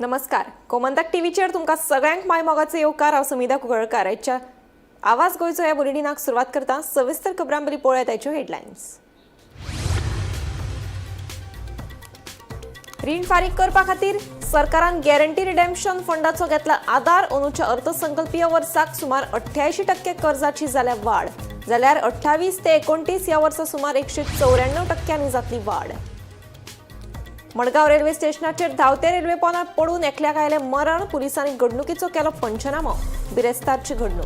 नमस्कार, गोमंतक टीव्हीचेर तुमकां सगळ्यांक माय मोगाचो येवकार. हांव समिधा कुंकळकार. आयच्या आवाज गोंयचो ह्या बुलेटिनाक सुरवात करता. सविस्तर खबरां बरी पळोवया ताच्यो हेडलायन्स. रीण फारीक करपा खातीर सरकारान गॅरंटी रिडेम्पशन फंडाचो घेतला आदार. अंदूच्या अर्थसंकल्पीय वर्साक सुमार 88% कर्जाची जाल्या वाड, जाल्यार 28 ते 29 ह्या वर्सा सुमार 194% जातली वाड. मडगांव रेल्वे स्टेशनाचेर धांवते रेल्वे पोंदार पडून एकल्याक आयलें मरण. पुलिसांनी घडणुकीचो केलो पंचनामो. बिरेस्तारची घडणूक.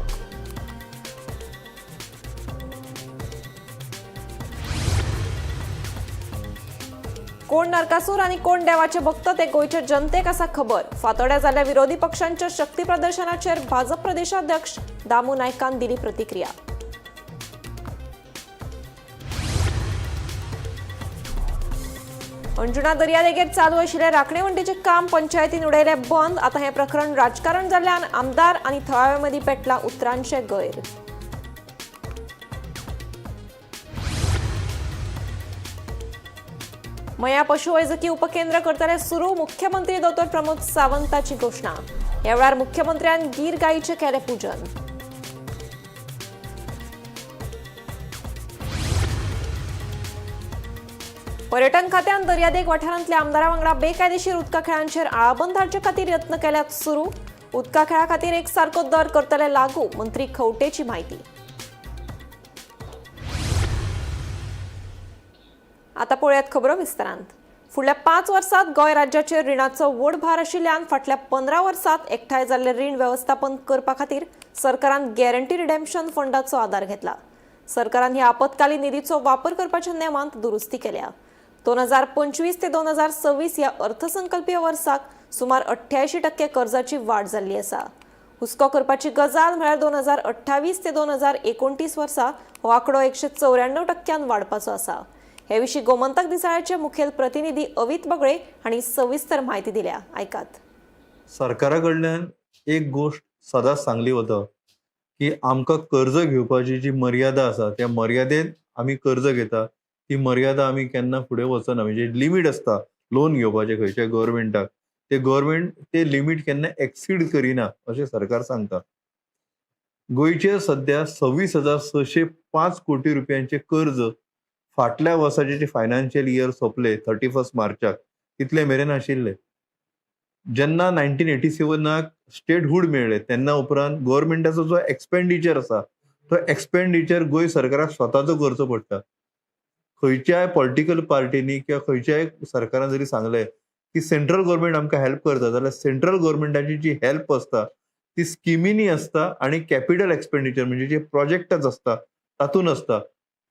कोण नरकासूर आनी कोण देवाचे भक्त ते गोंयच्या जनतेक आसा खबर. फातोड्या जाल्ल्या विरोधी पक्षांच्या शक्ती प्रदर्शनाचेर भाजप प्रदेशाध्यक्ष दामू नायकान दिली प्रतिक्रिया. अंजुणा दर्यादेगेर चालू आशिल्ले राखणेवंटीचें काम पंचायतीन उडयलें बंद. आतां हें प्रकरण राजकारण जाल्ल्यान आमदार आनी थळाव्यां मदीं पेटला उतरांचें गैर. मया पशुवैजकी उपकेंद्र करतले सुरू. मुख्यमंत्री दोतोर प्रमोद सावंताची घोशणा. ह्या वेळार मुख्यमंत्र्यान गीर गायीचें केलें पूजन. पर्यटन खात्यान दर्यादेग वाठारांतल्या आमदारां वांगडा बेकायदेशीर उदका खेळांचेर आळाबंद हाडचे खातीर यत्न केल्यात सुरू. उदका खेळा खातीर एक सारको दर करतले लागू. मंत्री खंवटेची म्हायती. आतां पळोवयात खबरो विस्तारांत. फुडल्या 5 वर्सात गोंय राज्याचेर रिणाचो व्हड भार आशिल्ल्यान फाटल्या 15 वर्सात एकठांय जाल्ले रीण वेवस्थापन करपा खातीर सरकारान गॅरंटी रिडेम्पशन फंडाचो आदार घेतला. सरकारान ह्या आपत्कालीन निधीचो वापर करपाच्या नेमांत दुरुस्ती केल्या. 2025 ते 2026 ह्या अर्थसंकल्पीय वर्साक सुमार 88% कर्जाची वाड जाल्ली आसा. हुस्को करपाची गजाल म्हळ्यार 2028 ते 2029 वर्सा हो आंकडो 194% वाडपाचो आसा. हे विशीं गोमंतक दिसाळ्याचे मुखेल प्रतिनिधी अवित बगळे हांणी सविस्तर म्हायती दिल्या. आयकात. सरकारा कडल्यान एक गोश्ट सदांच सांगली वता की आमकां कर्ज घेवपाची जी मर्यादा आसा त्या मर्यादेत आमी कर्ज घेता, ती मर्यादा आमी केन्ना फुडें वचना. म्हणजे लिमीट आसता लोन घेवपाचें खंयच्या गव्हर्मेंटाक, ते गव्हर्मेंट ते लिमीट केन्ना एक्सीड करिना अशें सरकार सांगता. गोंयचेर सद्या 26,605 कोटी रुपयांचें कर्ज फाटल्या वर्साचे जे फायनान्शियल इयर सोंपले 31 मार्चाक तितले मेरेन आशिल्ले. जेन्ना 1987 स्टेटहूड मेळ्ळें तेन्ना उपरांत गव्हर्मेंटाचो जो एक्सपेंडिचर आसा तो एक्सपेंडिचर गोंय सरकाराक स्वताचो करचो पडटा. खंयच्याय पॉलिटिकल पार्टीनी किंवा खंयच्याय सरकारान जरी सांगलें की सेंट्रल गव्हर्मेंट आमकां हेल्प करता, जाल्यार सेंट्रल गव्हर्मेंटाची जी हेल्प आसता ती स्किमीनी आसता आनी कॅपिटल एक्सपेंडिचर म्हणजे जे प्रोजेक्टच आसता तातूंत आसता.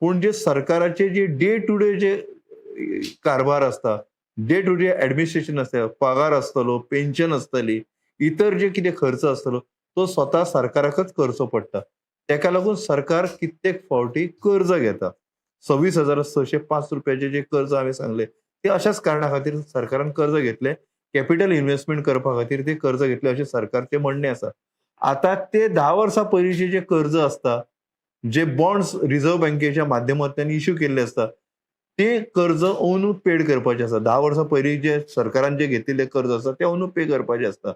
पूण जे सरकाराचे जे डे टू डे जे कारभार आसता, डे टू डे एडमिनिस्ट्रेशन आसता, पगार आसतलो, पेन्शन आसतली, इतर जे कितें खर्च आसतलो तो स्वता सरकाराकच करचो पडटा. तेका लागून सरकार कित्येक फावटी कर्ज घेता. 26,605 रुपयाचे जे कर्ज हांवें सांगले ते अशाच कारणा खातीर सरकारान कर्ज घेतले, कॅपिटल इन्व्हेस्टमेंट करपा खातीर ते कर्ज घेतले अशें सरकारचें म्हणणें आसा. आतां ते 10 वर्सां पयलींचे जे कर्ज आसता, जे बॉन्ड्स रिझर्व्ह बँकेच्या माध्यमांतल्यान इश्यू केल्ले आसता, ते कर्ज अंदू पेड करपाचें आसा. 10 वर्सां पयलीं जे सरकारान जे घेतिल्ले कर्ज आसा ते अंदू पे करपाचें आसता.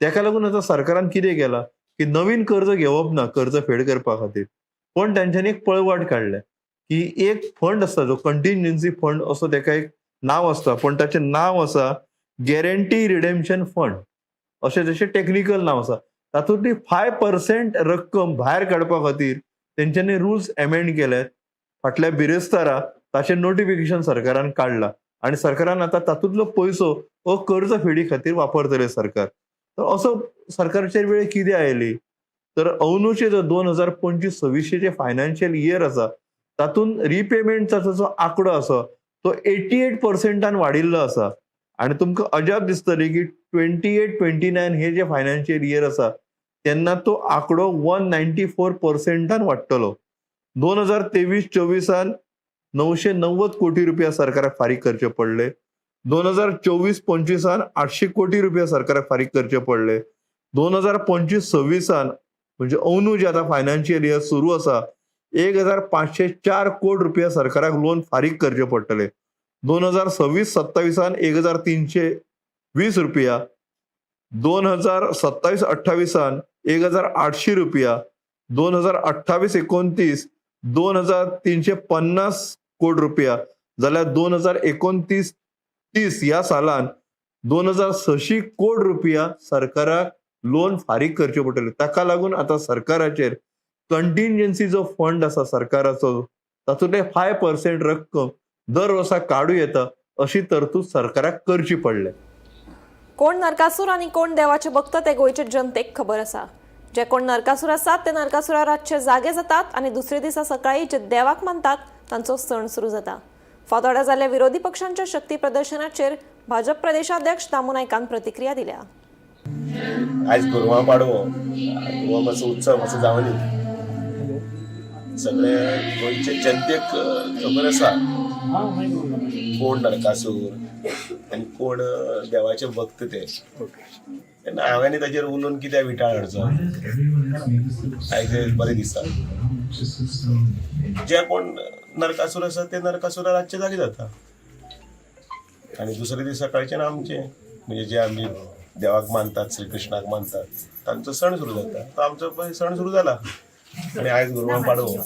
तेका लागून आतां सरकारान कितें केलां की नवीन कर्ज घेवप ना कर्ज फेड करपा खातीर, पण तेंच्यांनी एक पळवाट काडल्या की एक फंड आसता जो कंटिन्जन्सी फंड असो तेका एक नांव आसता, पण ताचें नांव आसा गॅरंटी रिडेम्पशन फंड अशें जशें टॅक्निकल नांव आसा. तातूंतली 5% रक्कम भायर काडपा खातीर तेंच्यांनी रुल्स एमेंड केले. फाटल्या बिरेस्तारा ताचें नोटिफिकेशन सरकारान काडलां आनी सरकारान आतां तातूंतलो पयसो हो कर्ज फेडी खातीर वापरतले सरकार. तर असो सरकारचेर वेळ कितें आयली तर अंदूचे जो 2025-26 जे फायनान्शियल इयर आसा तातूंत रिपेमेंटचाचो जो आंकडो आसा तो 88% वाडिल्लो आसा. आनी तुमकां अजाप दिसतली की 28-29 हे जे फायनान्शियल इयर आसा तेन्ना तो आंकडो 194% वाडटलो. 2023-24 990 कोटी रुपया सरकाराक फारीक करचे पडले. 2024-25 800 कोटी रुपया सरकाराक फारीक करचे पडले. 2025-26 म्हणजे अंदू जे आतां फायनान्शियल इयर सुरू आसा 1504 कोटी रुपया सरकाराक लोन फारीक करचे पडटले. 2026-27 1320 रुपया, 2027-28 1800 रुपया, 2028-29 2350 कोटी रुपया, जाल्यार 2029-30 ह्या सालान 2600 कोटी रुपया सरकाराक लोन फारीक करचें पडटलें. ताका लागून आतां सरकाराचेर कंटिंजन्सी जो फंड आसा सरकाराचो तातूंतले 5% रक्कम दर वर्सा काडूं येता अशी तरतूद सरकाराक करची पडल्या. कोण नरकासूर आनी कोण देवाचे भक्त ते गोंयचे जनतेक खबर आसा. जे कोण नरकासूर आसात ते नरकासुरा रातचे जागे जातात आनी दुसरे दिसा सकाळी जे देवाक मानतात तांचो सण सुरू जाता. फातोड्या जाल्ल्या विरोधी पक्षांच्या शक्ती प्रदर्शनाचेर भाजप प्रदेशाध्यक्ष दामू नायकान प्रतिक्रिया दिल्या. आयज गोरवां पाडवो, हो मातसो उत्सव मातसो जावनी. सगळे गोंयचे जनतेक खबर आसा कोण नरकासूर आनी कोण देवाचे भक्त ते. तेन्ना हांवें ताजेर उलोवन कित्याक विटाळ हाडचो, आयज बरें दिसता. जे कोण नरकासूर आसा ते नरकासुरा रातचे जागे जाता आनी दुसरे दीस सकाळचे आमचे म्हणजे जे आमी देवाक मानतात, श्रीकृष्णाक मानतात, तांचो सण सुरू जाता. तो आमचो पळय सण सुरू जाला आनी आयज गोरवां पाडवो,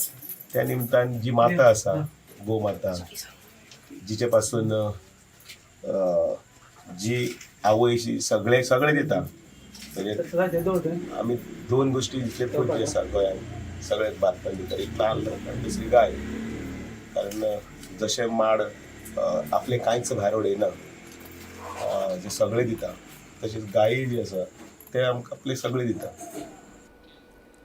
त्या निमतान जी माता आसा गोमाता, जिचे पासून जी आवय सगळे सगळे दिता, म्हणजे आमी दोन गोश्टी इतले पयली आसा गोंयांत सगळे भारतान भितर, एक नाल्ल आनी दुसरी गाय. कारण जशें माड आपलें कांयच भायर उडयना, जे सगळे दिता, तशेंच गायी जी आसा ते आमकां आपले सगळे दिता.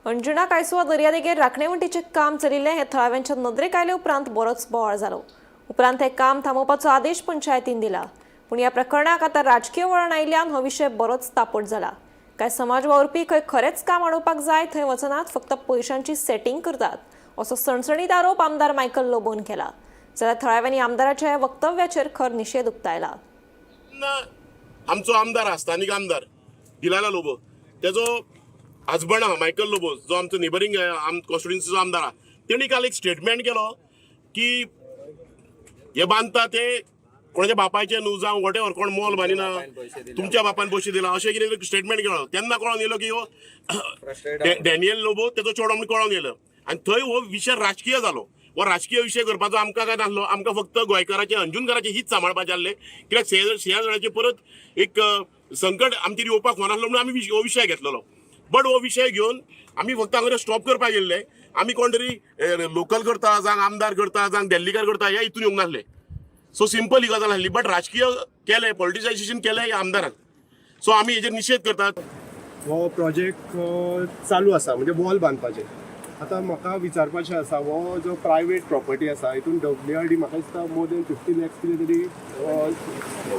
अंजुणा कायसुवा दर्यादेगेर राखणेवंटीचें काम चलिल्लें हें थळाव्यांच्या नदरेक आयले उपरांत बरोच बोवाळ जालो. उपरांत हें काम थांबोवपाचो आदेश पंचायतीन दिला. पूण ह्या प्रकरणाक आतां राजकीय वळण आयिल्ल्यान हो विशय बरोच तापट जाला. कांय समाज वावुरपी खंय खरेंच काम आडोवपाक जाय थंय वचनात, फक्त पयशांची सेटींग करतात असो सणसणीत आरोप आमदार मायकल लोबोन केला. जाल्यार थळाव्यांनी आमदाराच्या ह्या वक्तव्याचेर खर निशेध उक्तायला. आमचो आमदार आसा, स्थानीक आमदार दिलाला लोबो, तेजो हजबंड आहा मायकल लोबो, जो आमचो नेबरींग कॉन्स्टिट्युन्सीचो आमदार आहा, तेणी काल एक स्टेटमेंट केलो की हे बांदता ते कोणाच्या बापायचे न्हू जावं what ever, कोण मोल बांदिना, तुमच्या बापान पयशे दिला अशें कितें स्टेटमेंट केलो. तेन्ना कळोन येयलो की हो डॅनियल लोबो तेजो चेडो म्हणून कळोन येयलो आनी थंय हो विशय राजकीय जालो. हो राजकीय विशय करपाचो आमकां काय नासलो, आमकां फक्त गोंयकाराचे अंजुणकाराचे हीत सांबाळपाचें आसलें. कित्याक शेजाऱ्याचें परत एक संकट आमचेर येवपाक होनासलो म्हणून आमी हो विशय घेतलेलो. बट हो विशय घेवन आमी फक्त हांगा स्टॉप करपाक गेल्ले. आमी कोण तरी लोकल करता जावं आमदार करता जावं दिल्लीकार करता ह्या हितून येवंक नासले. सो सिंपल ही गजाल आसली, बट राजकीय केलें, पॉलिटिसायजेशन केलें ह्या आमदारान. सो आमी हेजेर निशेध करतात. हो प्रोजेक्ट चालू आसा, म्हणजे वॉल बांदपाचें. आतां म्हाका विचारपाचें आसा, हो जो प्रायवेट प्रॉपर्टी आसा हितून डब्ल्यू आर डी म्हाका दिसता मोर देन 50 लॅक्स कितें तरी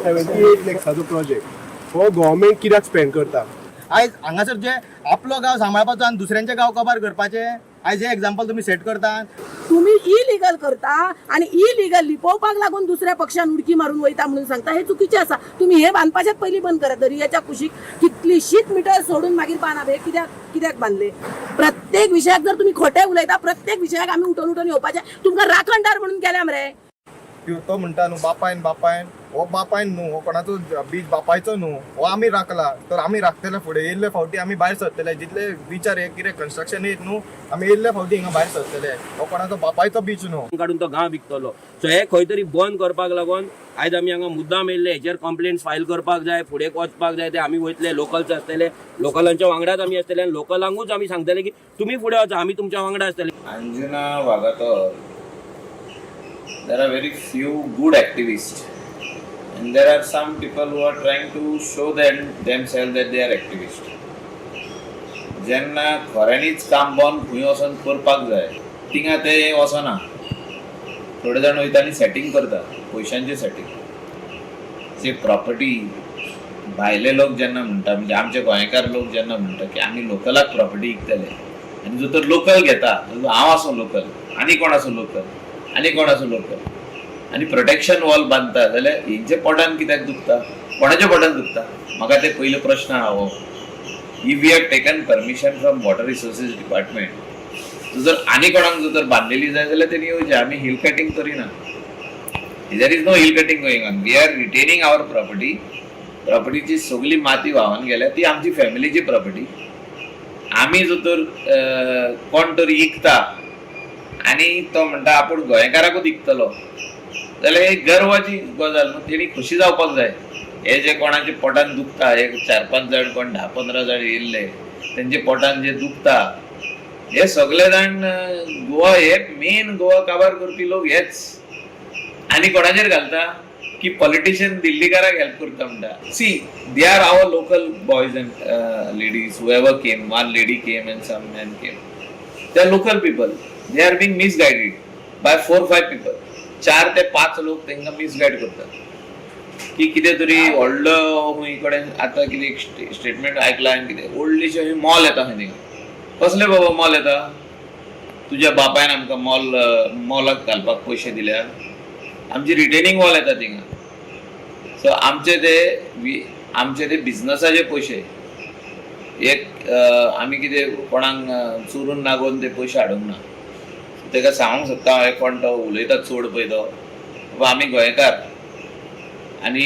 78 लॅक्साचो प्रोजेक्ट हो गव्हर्मेंट कित्याक स्पेंड करता? आयज हांगासर जे आपलो गांव सांबाळपाचो आनी दुसऱ्यांचे गांव कबार करपाचे, आयज हे एग्जाम्पल तुमी सेट करतात. तुम्ही इलिगल करता आणि इलिगल लिपोवपाक लागून दुसऱ्या पक्षान उडकी मारून वयता म्हणून सांगता, हे चुकीचे आसा. तुम्ही हे बांदपाचेच पयलीं बंद करा. दर्याच्या कुशीक कितलीशीच मिटर सोडून मागीर बांदप, हे कित्याक कित्याक बांदले? प्रत्येक विशयाक जर तुम्ही खोटे उलयता, प्रत्येक विशयाक आमी उठोवन उठोवन येवपाचे. तुमकां राखणदार म्हणून केल्या मरे. तो म्हणटा न्हू बापायन बापायन, हो बापायन न्हू, हो कोणाचो बीच बापायचो न्हू, हो आमी राखला तर आमी राखतले. फुडें येयल्ले फावटी आमी भायर सरतले, जितले बिचार हे कितें कन्स्ट्रक्शन येत न्हू, आमी येयल्ले फावटी हिंगा भायर सरतले. हो कोणाचो बापायचो बीच न्हू. काडून तो गांव विकतलो. सो हे खंय तरी बंद करपाक लागून आयज आमी हांगा मुद्दाम येयल्ले. हेचेर कंप्लेंट फायल करपाक जाय, फुडें वचपाक जाय, ते आमी वयतले. लोकल्स आसतले, लोकलांच्या वांगडाच आमी आसतले आनी लोकलांकूच आमी सांगतले की तुमी फुडें वचा, आमी तुमच्या वांगडा आसतले. Anjuna Vagator, there are very few good activists and there are some people who are trying to show themselves that they are activists. जेन्ना खऱ्यांनीच काम बंद खंय वचोन करपाक जाय थिंगा ते वचना. थोडे जाण वयता आनी सेटींग करता, पयशांचें सेटींग. जे प्रॉपर्टी भायले लोक जेन्ना म्हणटा, म्हणजे आमचे गोंयकार लोक जेन्ना म्हणटा की आमी लोकलाक प्रॉपर्टी विकतले, आनी जो तर लोकल घेता, हांव आसूं लोकल, आनी कोण आसूं लोकल, आनी कोण आसूं लोकल, आनी प्रोटेक्शन वॉल बांदता जाल्यार हेंच्या पोटान कित्याक दुखता, कोणाच्या पोटान दुखता? म्हाका ते पयलो प्रश्न आहा हो. If we have taken permission from water resources department, जर आनी कोणाक जर तर बांदलेली जाय जाल्यार तेणी येवचें. आमी हिल कटिंग करिना. There is no hill cutting going on. We are retaining our property. प्रॉपर्टीची सगळी माती व्हांवन गेल्या. ती आमची फॅमिलीची प्रॉपर्टी. आमी जर तर कोण तरी इकता आनी तो म्हणटा आपूण गोंयकाराकूच इकतलो जाल्यार ही गर्वाची गजाल न्हू, तेणी खोशी जावपाक जाय. हे जे कोणाच्या पोटान दुखता, हे 4-5 जाण कोण 10-15 जाण येयल्ले तेंच्या पोटान जे दुखता, हे सगळे जाण गोवा, हे मेन गोवा काबार करपी लोक हेच. आनी कोणाचेर घालता की पॉलिटिशियन दिल्लीकाराक हेल्प करता म्हणटा. See, they are our local boys and ladies who ever came. One lady came and some man came. They are local people. They are being misguided by 4-5 people. 4 ते 5 लोक तांकां मिसगायड करतात की कितें तरी व्हडलो खंय कडेन. आतां कितें स्टेटमेंट आयकलां हांवें, कितें व्हडलीशें मॉल येता खंय थिंगा. कसलें बाबा मॉल येता? तुज्या बापायन आमकां मॉल मॉलाक घालपाक पयशे दिल्या? आमची रिटेनिंग वॉल येता थिंगा. सो आमचे ते बिजनसाचे पयशे एक आमी कितें कोणाक चोरून नागोवन ते पयशे हाडूंक ना. ताका सांगूंक सोदता हांव, कोण तो उलयता चड पळय तो, बाबा आमी गोंयकार आनी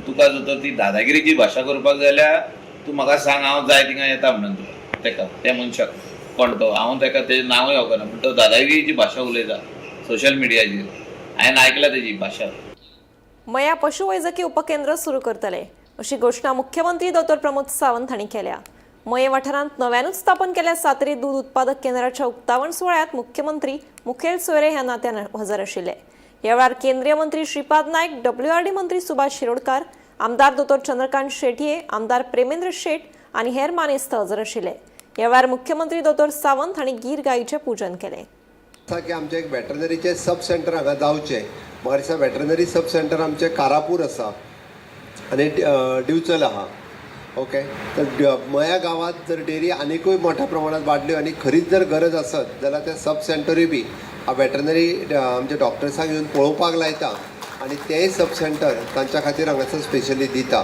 तुका जर तर ती दादागिरीची भाशा करपाक जाल्यार तूं म्हाका सांग, हांव जाय थिंगा येता म्हणून तुका. तेका त्या मनशाक कोण तो, हांव तेका तेजें नांवूय वळखना, पूण तो दादागिरीची भाशा उलयता सोशल मिडियाचेर. हांवें आयकला तेजी भाशा. मया पशुवैजकी उपकेंद्र सुरू करतले अशी घोशणा मुख्यमंत्री दोतोर प्रमोद सावंत हांणी केल्या. मये वाठारांत नव्यानूच स्थापन केल्ल्या सातेरी दूद उत्पादक केंद्राच्या उक्तावण सुवाळ्यात मुख्यमंत्री मुखेल सोयरे ह्या नात्यान हजर आशिल्ले. ह्या वेळार केंद्रीय मंत्री श्रीपाद नायक, डब्ल्यूआरडी मंत्री सुभाष शिरोडकार, आमदार दोतोर चंद्रकांत शेटये, आमदार प्रेमेंद्र शेट आनी हेर मानेस्त हजर आशिल्ले. ह्या वेळार मुख्यमंत्री दोतोर सावंत हांणी गीर गायीचें पूजन केलें. आसा की आमचें एक वेटरनरीचें सब सेंटर हांगा जावचें. म्हाका दिसता वेटरनरी सब सेंटर आमचें कारापूर आसा आनी दिवचल आहा. ओके, तर मया गांवांत जर डेअरी आनिकूय मोठ्या प्रमाणात वाडल्यो आनी खरीच जर गरज आसत जाल्यार तें सब सेंटरूय बी वेटरनरी आमच्या डॉक्टर्सांक येवन पळोवपाक लायता आनी तेंय सब सेंटर तांच्या खातीर हांगासर स्पेशली दिता.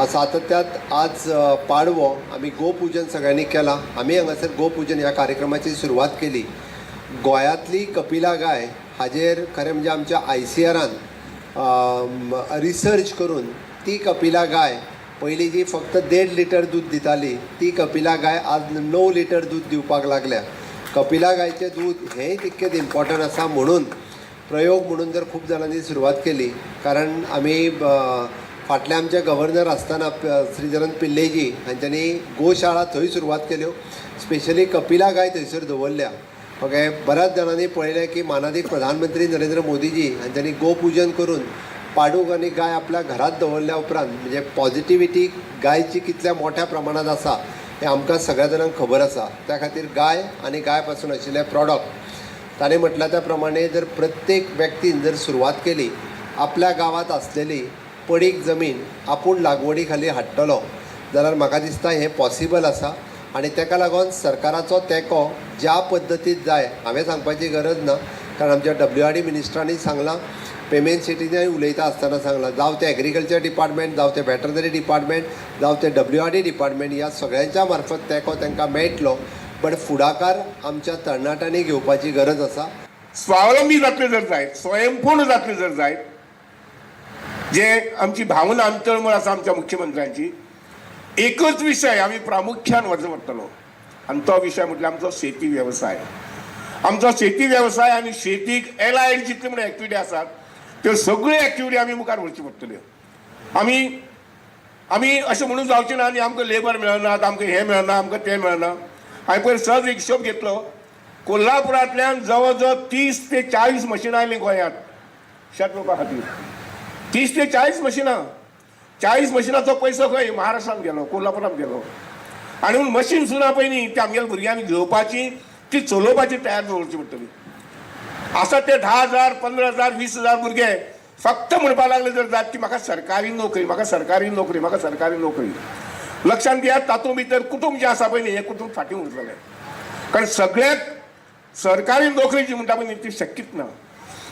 सातत्यात आज पाडवो आमी गोपुजन सगळ्यांनी केलां. आमी हांगासर गोपुजन ह्या कार्यक्रमाची सुरवात केली. गोंयांतली कपिला गाय हाजेर खरें म्हणजे आमच्या आयसीआरान रिसर्च करून ती कपिला गाय पयलीं जी फक्त 1.5 लिटर दूद दिताली ती कपिला गाय आज 9 लिटर दूद दिवपाक लागल्या. कपिला गायचें दूद हेंय तितकेंच इम्पॉर्टंट आसा म्हणून प्रयोग म्हणून जर खूब जाणांनी सुरवात केली. कारण आमी फाटले आमचे गव्हर्नर आसतना श्रीधरन पिल्लेजी हांच्यांनी गोशाळा थंय सुरवात केल्यो. स्पेशली कपिला गाय थंयसर दवरल्या. ओके, बऱ्याच जाणांनी पळयलें की मानादीक प्रधानमंत्री नरेंद्र मोदीजी हांच्यांनी गोपुजन करून पाडूक आनी गाय आपल्या घरांत दवरल्या उपरांत म्हणजे पॉझिटिविटी गायची कितल्या मोठ्या प्रमाणांत आसा हें आमकां सगळ्या जाणांक खबर आसा. त्या खातीर गाय आनी गाय पासून आशिल्ले प्रॉडक्ट ताणें म्हटलां त्या प्रमाणे जर प्रत्येक व्यक्तीन जर सुरवात केली आपल्या गांवांत आसलेली पडीक जमीन आपूण लागवडी खाली हाडटलो जाल्यार म्हाका दिसता हें पॉसिबल आसा. आनी तेका लागून सरकाराचो तेंको ज्या पद्दतीन जाय हांवें सांगपाची गरज ना, कारण आमच्या डब्ल्यूआरडी मिनिस्टरांनी सांगलां, पेमेंट सिटीनय उलयता आसतना सांगलां, जावं तें एग्रीकल्चर डिपार्टमेंट, जावं तें वेटरनरी डिपार्टमेंट, जावं तें डब्ल्यूआरडी डिपार्टमेंट, ह्या सगळ्यांच्या मार्फत तेंको तांकां मेळटलो. बट फुडाकार आमच्या तरणाट्यांनी घेवपाची गरज आसा. स्वावलंबी जातले जर जायत, स्वयंपूर्ण जातले जर जायत, जे आमची भावना आनी तळमळ आसा आमच्या मुख्यमंत्र्यांची, एकच विशय आमी प्रामुख्यान व्हरचो पडटलो आनी तो विशय म्हटल्यार आमचो शेती वेवसाय. आमचो शेती वेवसाय आनी शेतीक एलायड जितले म्हणून एक्टिविटी आसात त्यो सगळ्यो एक्टिविटी आमी मुखार व्हरच्यो पडटल्यो. आमी आमी अशें म्हणून जावचें ना आनी आमकां लेबर मेळना, आमकां हें मेळना, आमकां तें मेळना. हांवें पयर सहज एक हिशोब घेतलो, कोल्हापुरांतल्यान जवळ जवळ 30 ते 40 मशिनां आयलीं गोंयांत शेत रोवपा खातीर. 30 ते 40 मशिनां, 40 मशिनांचो पयसो खंय महाराष्ट्रांत गेलो, कोल्हापुरांत गेलो. आनी म्हूण मशीन सुद्दां पळय न्ही ती आमगेल्या भुरग्यांनी घेवपाची, ती चलोवपाची तयार दवरची पडटली. आसा ते 10,000, 15,000, 20,000 भुरगे फक्त म्हणपाक लागले जर जात की म्हाका सरकारी नोकरी, म्हाका सरकारी नोकरी, म्हाका सरकारी नोकरी. लक्षांत घेयात, तातूंत भितर कुटूंब जें आसा पळय न्ही हें कुटूंब फाटीं उरतलें. कारण सगळ्याक सरकारी नोकरी जी म्हणटा पळय न्ही ती शक्यच ना,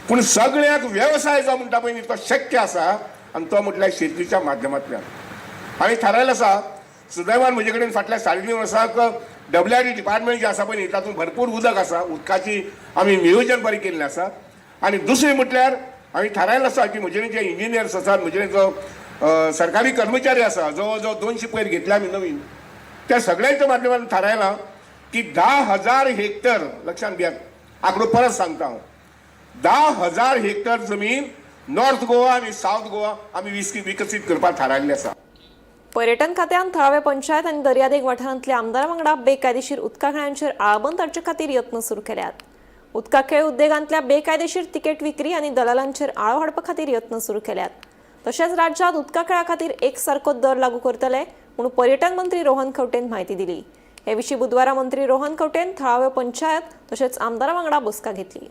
पूण सगळ्याक वेवसाय जो म्हणटा पळय न्ही तो शक्य आसा आनी तो म्हटल्यार शेतीच्या माध्यमांतल्यान. हांवें थारायलें आसा, सुदैवान म्हजे कडेन फाटल्या 3.5 वर्सांक डब्ल्यूआरडी डिपार्टमेंट जें आसा पळय न्ही तातूंत भरपूर उदक आसा, उदकाची आमी नियोजन बरें केल्लें आसा. आनी दुसरें म्हटल्यार हांवें थारायलें आसा की म्हजे जे इंजिनियर्स आसात, म्हजे जो सरकारी कर्मचारी आसा, जवळ जवळ 200 पयर घेतले आमी नवीन, त्या सगळ्यांच्या माध्यमातून थारायलां की 10,000 हेक्टर, लक्षात घेयात आंकडो परत सांगता हांव, 10,000 हेक्टर जमीन नॉर्थ गोवा आनी सावथ गोवा आमी विकसीत करपाक थारायल्लें आसा. पर्यटन खात्यान थळाव्या पंचायत आनी दर्यादेग वाठारांतल्या आमदारां वांगडा बेकायदेशीर उदका खेळांचेर आळाबंद हाडचे खातीर यत्न सुरू केल्यात. उदका खेळ उद्देगांतल्या बेकायदेशीर तिकेट विक्री आनी दलालांचेर आळो हाडपा खातीर यत्न सुरू केल्यात. तशेंच राज्यांत उदका खेळा खातीर एक सारको दर लागू करतले म्हूण पर्यटन मंत्री रोहन खंवटेन म्हायती दिली. हे विशीं बुधवारा मंत्री रोहन खंवटेन थळाव्यो पंचायत तशेंच आमदारां वांगडा बसका घेतली.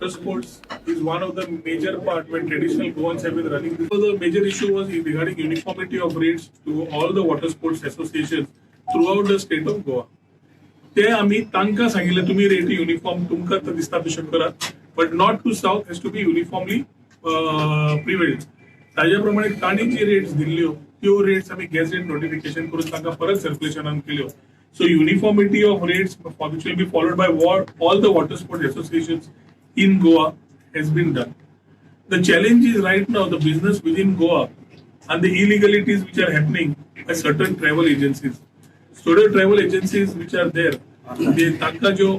Water sports is one of the major part when traditional Goans have been running. So the major issue was regarding uniformity of rates to all the water sports associations throughout the state of Goa. ते आमी तांकां सांगिल्लें तुमी rate uniform तुमकां दिसता तशें करात, but north to south has to be uniformly prevailed. ताज्या प्रमाणे तांणी जी रेट्स दिल्ल्यो त्यो रेट्स आमी गॅझेट नोटिफिकेशन करून तांकां परत सर्क्युलेशनान केल्यो. So uniformity of rates which will be followed by all the water sport associations in Goa has been done. The challenge is right now the business within Goa and the illegalities which are happening by certain travel agencies. So the travel agencies which are there, they तांकां ज्यो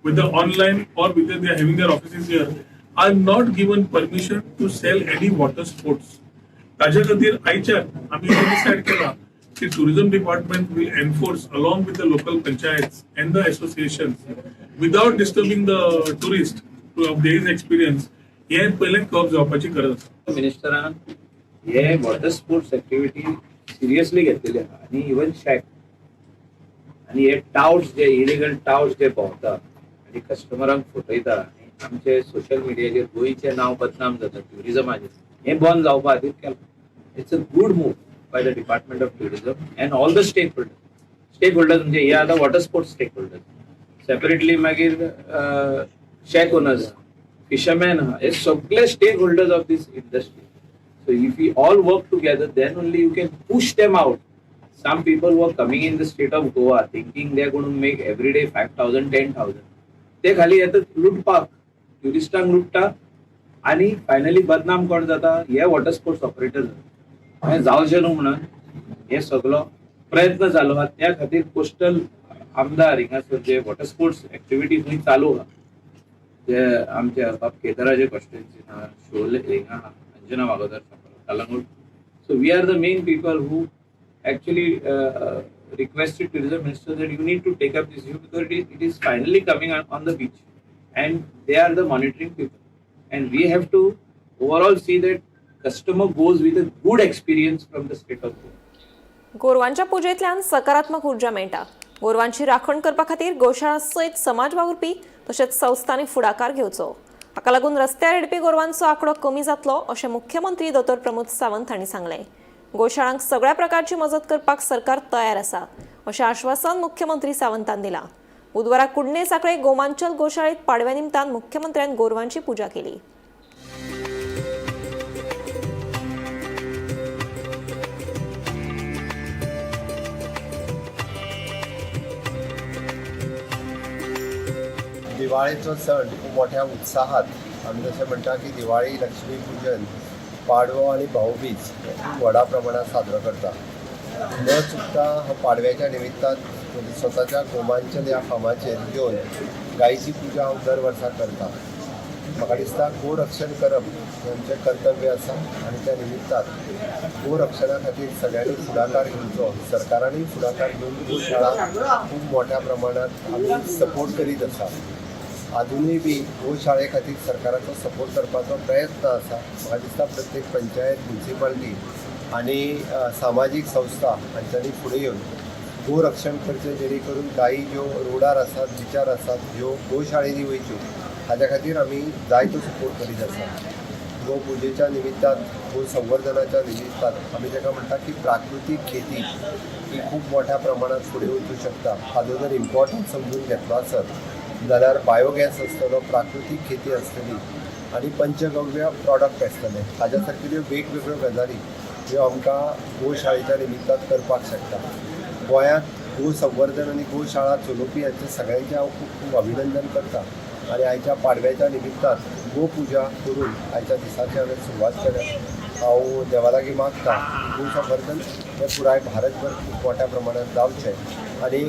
whether online or whether they are having their offices here, are not given permission to sell any water sports. ताज्या खातीर आयच्यान आमी decide केला की tourism department will enforce along with the local panchayats and the associations without disturbing the tourist of their experience. हे पयलें कर्ब जावपाची गरज आसा. मिनिस्टरान हे वॉटर स्पोर्ट्स एक्टिविटी सिरियसली घेतलेली आहा आनी इवन शॅक आनी हे टावट्स जे इलिगल टावट्स जे भोंवता आनी कस्टमरांक फटयता आनी आमचे सोशल मिडियाचेर गोंयचें नांव बदनाम जाता ट्युरिजमाचेर, हें बंद जावपा खातीर केलां. It's a good move by the department of tourism and all the stakeholder. Stakeholders म्हणजे हे आतां water sports stakeholders, separately मागीर शॅक ओनर्स, फिशरमॅन आहा, हे सगळे stakeholders of this industry. So if we all work together, then only you can push them out. Some people were coming in the state of Goa thinking they're going to make every day 5,000, 10,000. ते खाली येतात लुटपाक, ट्युरिस्टांक लुट्टा आनी finally बदनाम कोण जाता? हे water sports operator जाता. हें जावचें न्हू म्हणून हे सगलो प्रयत्न जालो आहा. त्या खातीर कोस्टल आमदार हिंगासर जे वॉटर स्पोर्ट्स एक्टिविटी खंय चालू आहा, जे आमच्या बाब केदाराचे कॉन्स्टिट्युएन्सी आहा, शोले हिंगा आहा, Anjana वागोदर, Calangute. So we are the main people who actually requested tourism minister that you need to take up this issue because it is finally coming on the beach and they are the monitoring people and we have to overall see that customer goes with a good experience from the state of Goa. गोरवांच्या पुजेंतल्यान सकारात्मक ऊर्जा मेळटा. गोरवांची राखण करपा खातीर गोशाळा सयत समाज वावुरपी तशेंच संस्थांनी फुडाकार घेवचो. हाका लागून रस्त्यार हेडपी गोरवांचो आंकडो कमी जातलो अशें मुख्यमंत्री दोतोर प्रमोद सावंत हांणी सांगलें. गोशाळांक सगळ्या प्रकारची मजत करपाक सरकार तयार आसा अशें आश्वासन मुख्यमंत्री सावंतान दिलां. बुधवारा कुडणे साखळे गोमांचल गोशाळेत पाडव्या निमतान मुख्यमंत्र्यान गोरवांची पुजा केली. दिवाळेचो सण खूब मोठ्या उत्साहात, आमी जशें म्हणटा की दिवाळी, लक्ष्मी पूजन, पाडवो आनी भाऊबीज खूब व्हडा प्रमाणात साजरो करता. न चुकता हो पाडव्याच्या निमित्तान म्हणजे स्वताच्या गोमांचल ह्या फामाचेर येवन गायची पुजा हांव दर वर्सा करता. म्हाका दिसता गोरक्षण करप हें आमचें कर्तव्य आसा आनी त्या निमित्तान गोरक्षणा खातीर सगळ्यांनी फुडाकार घेवचो. सरकारानूय फुडाकार घेवन गोशाळा खूब मोठ्या प्रमाणात आमी सपोर्ट करीत आसा. आजुनूय बी गोशाळे खातीर सरकाराचो सपोर्ट करपाचो प्रयत्न आसा. म्हाका दिसता प्रत्येक पंचायत, मुन्सिपाल्टी आनी सामाजीक संस्था हांच्यांनी फुडें येवन गोरक्षण करचें, जेणे करून गायी ज्यो रोडार आसात, बिचार आसात, ह्यो गोशाळेंनी वयच्यो हाज्या खातीर आमी जायतो सपोर्ट करीत आसा. गोपुजेच्या निमित्तान, गो संवर्धनाच्या निमित्तान आमी ताका म्हणटा की प्राकृतीक खेती ही खूब मोठ्या प्रमाणात फुडें वचूं शकता. हाजो जर इम्पॉर्टन्स समजून घेतलो आसत जाल्यार बायोगॅस आसतलो, प्राकृतीक खेती आसतली आनी पंचगव्य प्रॉडक्ट आसतले. हाज्या सारकिल्यो वेगवेगळ्यो गजाली ह्यो आमकां गोशाळेच्या निमित्तान करपाक शकता. गोंयांत गो संवर्धन आनी गोशाळा चलोवपी हांचें सगळ्यांचें हांव खूब खूब अभिनंदन करता आनी आयच्या पाडव्याच्या निमित्तान गोपुजा करून आयच्या दिसाची हांवें सुरवात केल्या. हांव देवा लागीं मागता की गोसंवर्धन हें पुराय भारतभर खूब मोठ्या प्रमाणात जावचें आनी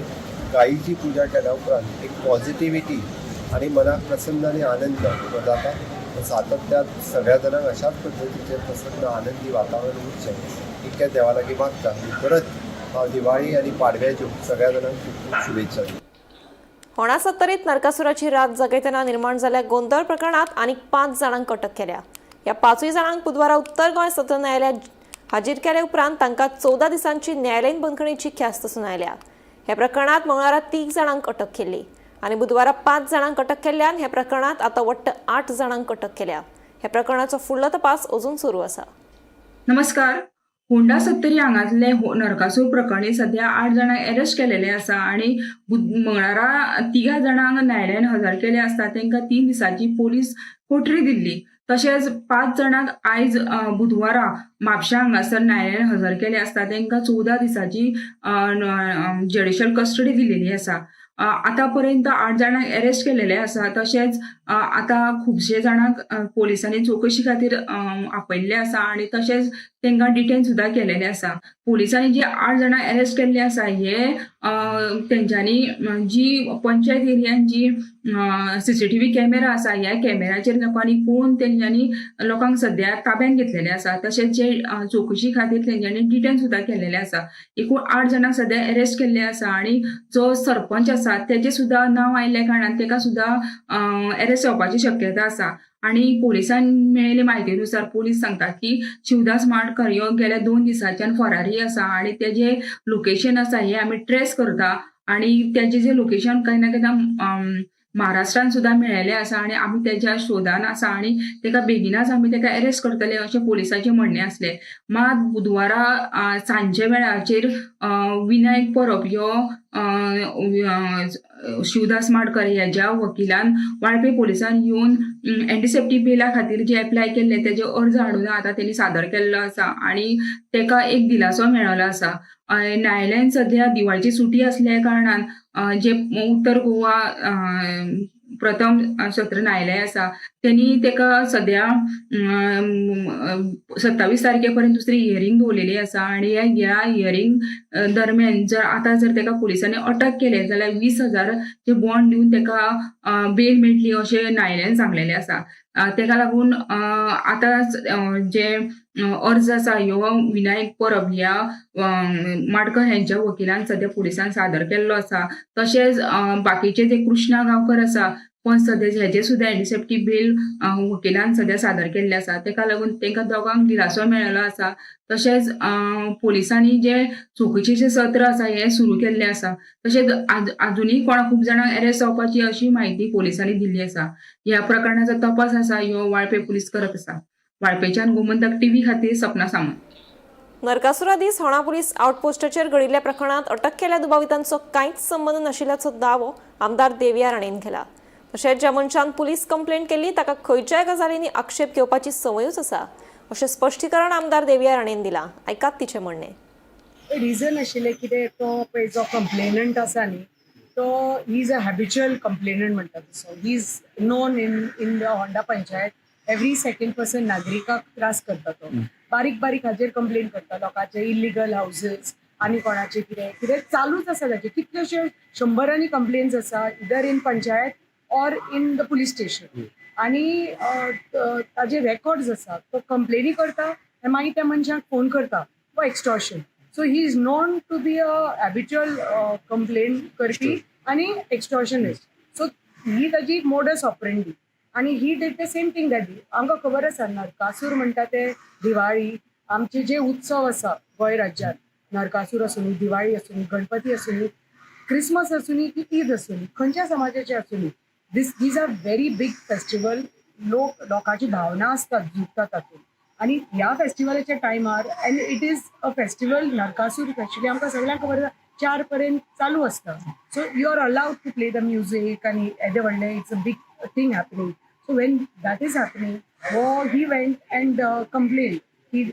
गायीची पुजा केल्या उपरांत एक पॉझिटिविटी आनी मनाक प्रसन्न आनी आनंद हो जाता. सातत्यात सगळ्या जाणांक अशाच पद्दतीचें प्रसन्न आनंदी वातावरण उरचें इतकें देवा लागीं मागता आनी परत हांव दिवाळी आनी पाडव्याच्यो सगळ्या जाणांक खूब खूब शुभेच्छा दिता. होणा सत्तरीत नरकासुराची रात जगयतना निर्माण जाल्ल्या गोंदळ प्रकरणात आनीक 5 जाणांक अटक केल्या. ह्या 5 जाणांक बुधवारा उत्तर गोंय सत्र न्यायालयात हाजीर केले उपरांत तांकां 14 दिसांची न्यायालयीन बंदखणीची ख्यास्त सुनायल्या. ह्या प्रकरणात मंगळारा 3 जाणांक अटक केल्ली आनी बुधवारा 5 जाणांक अटक केल्ल्यान ह्या प्रकरणात आतां वट्ट 8 जाणांक अटक केल्या. ह्या प्रकरणाचो फुडलो तपास अजून सुरू आसा. नमस्कार. होंडा सत्तरी हांगासले नरकासूर प्रकरणी सध्या 8 जाणांक अरेस्ट केलेले आसा आनी मंगळारा 3 जाणांक न्यायालयान हजर केले आसता तांकां 3 दिसांची पोलीस कोठरी दिल्ली. तशेंच 5 जाणांक आयज बुधवारा म्हापशा हांगासर न्यायालयान हजर केले आसता तांकां 14 दिसांची ज्युडिशियल कस्टडी दिलेली आसा. आतां पर्यंत 8 जाणांक अरेस्ट केलेले आसा. तशेंच आतां खुबशे जाणांक पोलिसांनी चवकशी खातीर आपयल्ले आसा आनी तशेंच तांकां डिटेन सुद्दां केलेले आसा. पोलिसांनी जे 8 जाणां अरेस्ट केल्ले आसा हे तेंच्यांनी जी पंचायत एरियान जी सीसीटीव्ही कॅमेरा आसा ह्या कॅमेराचेर लोकांनी पळोवन तेंच्यांनी लोकांक सद्या ताब्यान घेतलेले आसा. तशेंच जे चवकशी खातीर तेंच्यांनी डिटेन सुद्दां केलेले आसा. एकूण 8 जाणांक सद्या अरेस्ट केल्ले आसा आनी जो सरपंच आसा तेजें सुद्दां नांव आयिल्ल्या कारणान तेका सुद्दां अरेस्ट जावपाची शक्यता आसा. आनी पोलिसान मेळिल्ले म्हायतीनुसार पोलीस सांगता की शिवदास माडकर ह्यो गेल्या 2 दिसांच्यान फरारी आसा आनी तेजें लोकेशन आसा हें आमी ट्रेस करता आनी तेजें जें लोकेशन खंय ना केन्ना महाराष्ट्रान सुद्दां मेळिल्लें आसा आनी आमी तेज्या शोधान आसा आनी तेका बेगिनाच आमी तेका अरेस्ट करतले अशें पोलिसाचें म्हणणें आसलें. मात बुधवारा सांजे वेळाचेर विनायक परब ह्यो शिवदास माडकर ह्याच्या वकिलान वाळपे पोलिसान येवन एंटीसेप्टीक बेला खातीर जे एप्लाय केल्ले तेजे अर्ज हाडून आतां तेणी सादर केल्लो आसा आनी तेका एक दिलासो मेळिल्लो आसा. न्यायालयान सद्या दिवाळीची सुटी आसल्या कारणान जे उत्तर गोवा प्रथम सत्र न्यायालय आसा तेणी तेका सद्या 27 तारखे पर्यंत दुसरी हियरींग दवरलेली आसा आनी ह्या हियरींग दरम्यान जर आतां जर तेका पोलिसांनी अटक केले जाल्यार 20,000 जे बॉन्ड दिवन तेका बेल मेळटली अशें न्यायालयान सांगलेलें आसा. तेका लागून आतां जे अर्ज आसा ह्यो विनायक परब ह्या माडकर हेंच्या वकिलान सद्या पोलिसान सादर केल्लो आसा. तशेंच बाकीचे जे कृष्णा गांवकर आसा पण सद्या हेजे सुद्दां एंटीसेप्टीक बेल वकिलान सद्या सादर केल्ले आसा. तेका लागून तेंकां दोगांक दिलासो मेळिल्लो आसा. तशेंच पोलिसांनी जे चवकशेचें सत्र आसा हें सुरू केल्लें आसा. तशेंच आजुनूय कोणा खूब जाणांक अरेस्ट जावपाची अशी म्हायती पोलिसांनी दिल्ली आसा. ह्या प्रकरणाचो तपास आसा ह्यो वाळपे पुलीस करत आसा. वाळपेच्यान गोमंतक टीव्ही खातीर सपना सामंत. नरकासुरा दीस होणा पुलीस आउटपोस्टाचेर घडिल्ल्या प्रकरणात अटक केल्ल्या दुबावितांचो कांयच संबंद नाशिल्ल्याचो दावो आमदार देविया राणेन केला. तशेंच ज्या मनशान पुलीस कंप्लेंट केली ताका खंयच्याय गजालींनी आक्षेप घेवपाची संवयूच आसा अशें स्पश्टीकरण आमदार देविया राणेन दिलां. आयकात तिचें म्हणणें. रिजन आशिल्लें कितें तो पळय जो कंप्लेनंट आसा न्ही तो he is a habitual complainant म्हणटा तसो. He is known in the Honda panchayat. Every second person नागरिकाक त्रास करता तो. बारीक बारीक हाजेर कंप्लेन करता लोकांचे इलिगल हावजीस आनी कोणाचे कितें कितें चालूच आसा ताचे कितलेशे शंबरांनी कंप्लेन्स आसा either in panchayat or in the police station. आनी ताजे रेकॉर्ड्स आसा. तो कंप्लेनी करता आनी मागीर त्या मनशाक फोन करता for extortion. So he is known to be a habitual complain करपी आनी एक्स्टॉर्शनिस्ट. सो ही ताजी मोडस ऑपरेंडी आनी he did the same thing that day. आमकां खबर आसा नरकासूर म्हणटा ते दिवाळी आमचे जे उत्सव आसा गोंय राज्यांत नरकासूर आसूं, दिवाळी आसूं, गणपती आसूं, क्रिसमस आसूं की ईद आसूं, खंयच्या समाजाचे आसूं, these are very big festival. लोक लोकांची भावना आसतात जुळटा तातूंत आनी ह्या फेस्टिवलाच्या टायमार and it is a festival Narakasur specially आमकां सगळ्यांक खबर आसा 4 पर्यंत चालू आसता. So you are allowed to play the music आनी येदें व्हडलें it's a big thing happening. So when that is happening हो he went and complain की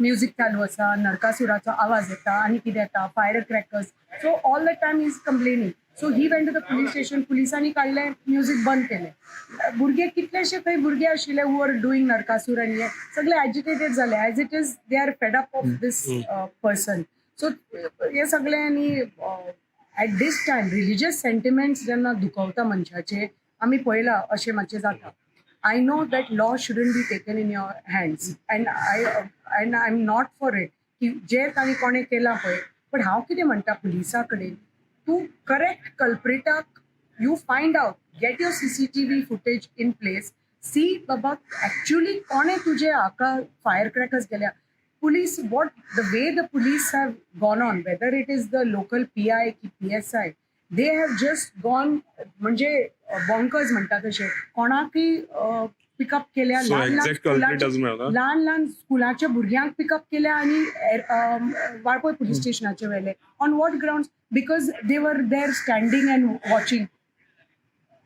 म्युजीक चालू आसा, नरकासुराचो आवाज येता आनी कितें येता, fire crackers. So all the time is complaining. So he went to the police station. पुलिसांनी काडलें, म्युजीक बंद केलें. भुरगे कितलेशे खंय भुरगे आशिल्ले who are doing Narakasur आनी हे सगळे एजिटेटेड जाले. As it is they are fed up of this person. So हे सगळे आनी at this time religious sentiments जेन्ना दुखवता मनशाचे, आमी पळयलां अशें मातशें जाता. I know that law shouldn't be taken in your hands and I am not for it की जे तांणी कोणें केलां पळय. पण हांव कितें म्हणटा पुलिसा कडेन, तूं correct कल्प्रिटाक you find out, get your CCTV footage in place, see बाबा एक्च्युअली कोणें तुजे हाका फायर क्रॅकर्स केल्या. Police, what the way the police have gone on, whether it is the local PI की PSI, they have just gone म्हणजे bonkers म्हणटा तशें, कोणाकय पिकअप केल्या. So ल्हान ल्हान exact culprit अजून मेळना? ल्हान ल्हान स्कुलाच्या भुरग्यांक पिकअप केल्या आनी वाळपय पुलीस स्टेशनाचे व्हेले. On what ground? Because they were there standing and watching.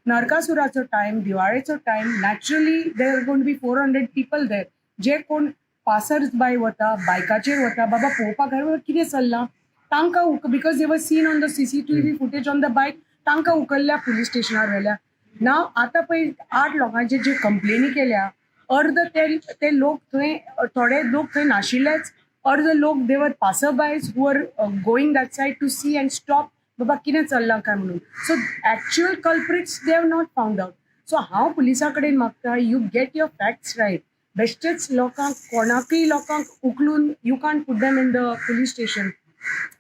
नरकासुराचो time, दिवाळेचो time, naturally there are gonna be 400 people there. जे कोण पासर्स बाय वता, बायकाचेर वता, बाबा पळोवपाक घाल कितें चल्लां, तांकां, because they were seen on the CCTV footage on the bike, तांकां उखल्ल्या, पुलीस स्टेशनार व्हेल्या. ना आतां पळय 8 लोकांचे जे कंप्लेनी केल्या, अर्द ते लोक थंय, थोडे लोक थंय नाशिल्लेच, अर्द लोक they were passerbys who are going that side to see and stop बाबा कितें चल्लां काय म्हणून. So actual culprits they have not found out. So हांव पुलिसा कडेन मागता, you get your facts right. बेश्टेच लोकांक, कोणाकय लोकांक उखलून you can't put them in the police station.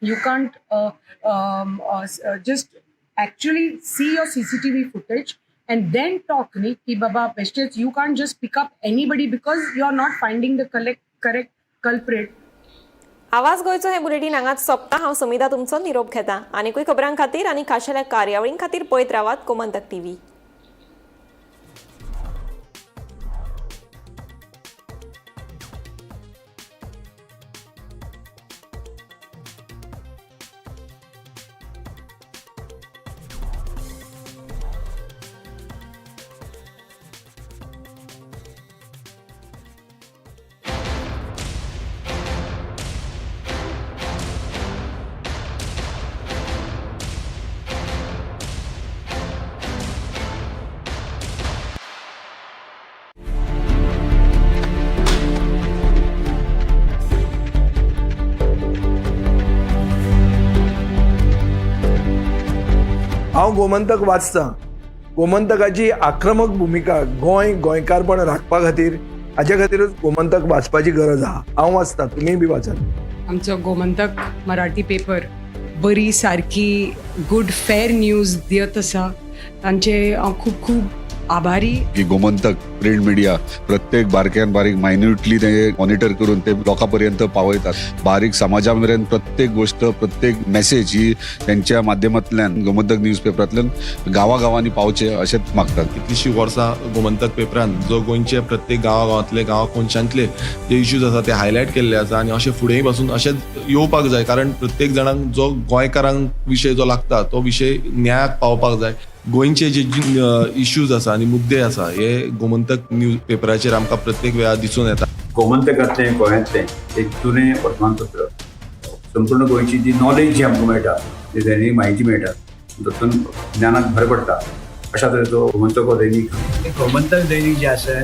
You can't just actually see your CCTV footage and then talk न्ही की बाबा बेश्टेच you can't just pick up anybody because you are not finding the correct culprit. आवाज गोंयचो हे bulletin हांगाच सोंपता. हांव समिता तुमचो निरोप घेता. आनीकूय खबरां खातीर आनी खाशेल्या कार्यावळीं खातीर पळयत रावात गोमंतक टीव्ही. हांव गोमंतक वाचतां. गोमंतकाची आक्रमक भुमिका गोंय गोंयकारपण राखपा खातीर, हाजे खातीरूच गोमंतक वाचपाची गरज आहा. हांव वाचतां, तुमीय बी वाचात. आमचो गोमंतक मराठी पेपर बरी सारकी गुड फेर न्यूज दियत आसा, तांचे हांव खूब खूब आभारी. की गोमंतक प्रिंट मिडिया प्रत्येक बारक्यान बारीक मायन्युटली ते मॉनिटर करून ते लोकां पर्यंत पावयतात. बारीक समाजा मेरेन प्रत्येक गोष्ट, प्रत्येक मेसेज ही त्यांच्या माध्यमांतल्यान गोमंतक न्यूज पेपरांतल्यान गांवागांवांनी पावचे अशेंच मागतात. कितलीशीं वर्सां गोमंतक पेपरान जो गोंयचे प्रत्येक गांवागांवांतले, गांवा कोनशांतले जे इश्यूज आसा ते हायलायट केल्ले आसा आनी अशें फुडेंय पासून अशेंच येवपाक जाय, कारण प्रत्येक जाणांक जो गोंयकारांक विशय जो लागता तो विशय न्यायाक पावपाक जाय. गोंयचे जे इश्यूज आसा आनी मुद्दे आसा हे गोमंतक न्यूज पेपराचेर आमकां प्रत्येक वेळार दिसून येता. गोमंतकांतलें गोंयांतलें एक जुनें वर्तमानपत्र, संपूर्ण गोंयची जी नॉलेज जी आमकां मेळटा, जी दैनीक म्हायती मेळटा, तातूंत ज्ञानाक भर पडटा. अशा तरेचो गोमंतक हो दैनीक. गोमंतक दैनीक जे आसा,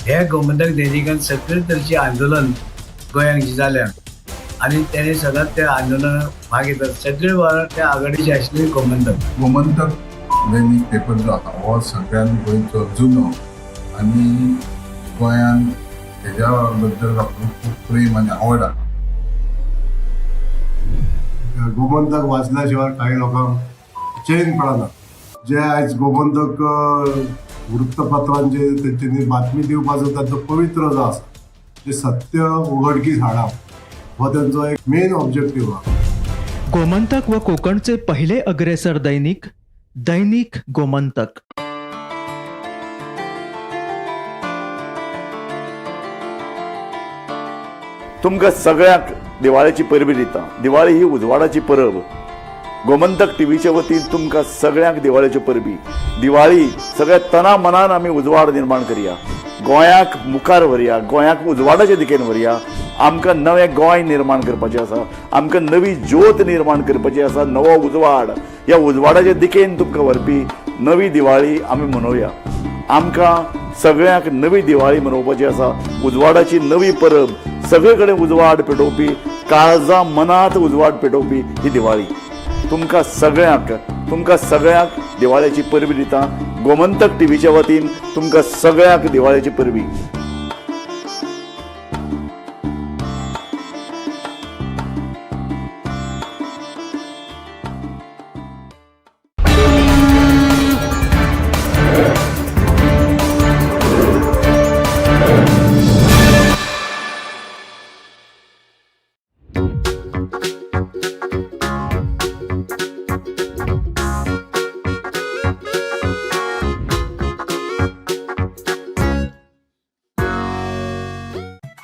हे गोमंतक दैनिकान सगळे तरेचे आंदोलन गोंयांत जी जाल्या आनी तेणे सदांच त्या आंदोलनात भाग घेतात. सगळे त्या आघाडीचे आशिल्ले गोमंतक. गोमंतक दैनीक पेपर जो आसा हो सगळ्यान गोंयचो जुनो आनी गोंयान हेज्या बद्दल लोकांक खूब प्रेम आनी आवड आसा. गोमंतक वाचल्या शिवाय काही लोकांक चैन पडना. जे आयज गोमंतक वृत्तपत्रांचे तेंच्यांनी बातमी दिवपाचो तांचो पवित्र जो आसा, जे सत्य उघडकीस हाडप हो तेंचो एक मेन ऑब्जेक्टीव आहा. गोमंतक व कोकणचे पहिले अग्रेसर दैनिक, दैनिक गोमंतक. तुमकां सगळ्यांक दिवाळेची परबी दिता. दिवाळी ही उजवाडाची परब. गोमंतक टीव्हीच्या वतीन तुमकां सगळ्यांक दिवाळेच्यो परबी. दिवाळी सगळ्या तना मनान आमी उजवाड निर्माण करया, गोंयाक मुखार व्हरया, गोंयाक उजवाडाच्या दिकेन व्हरया. आमकां नवें गोंय निर्माण करपाचें आसा, आमकां नवी ज्योत निर्माण करपाची आसा, नवो उजवाड. ह्या उजवाडाच्या दिकेन तुमकां व्हरपी नवी दिवाळी आमी मनोवया. आमकां सगळ्यांक नवी दिवाळी मनोवपाची आसा, उजवाडाची नवी परब, सगळे कडेन उजवाड पेटोवपी, काळजा मनात उजवाड पेटोवपी ही दिवाळी. तुमकां सगळ्यांक दिवाळेची परबी दिता. गोमंतक टीव्हीच्या वतीन तुमकां सगळ्यांक दिवाळेची परबी.